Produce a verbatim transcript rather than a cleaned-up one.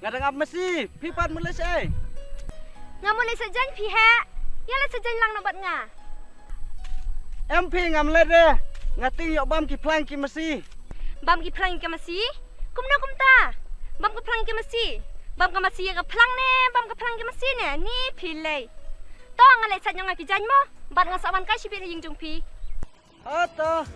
Nga dang ap masi, phi pat mut leit shaei? Nga mut leit sait jaiñ phi heh. Ïa leit sait jaiñ lang noh bad nga. Em phi ngam leit re. Nga tieng ïoh bam ki phlang ki masi. Bam ki phlang ki masi? Kumno kumta? Bam ka phlang ki masi. Bam ka masi ïa ka phlang ne, bam ka phlang ki masi ne. Ni phi lei. To nga leit sait noh nga ki jaiñ mo. Bad nga sa wan kai shibit ha ïing jong phi. Ato.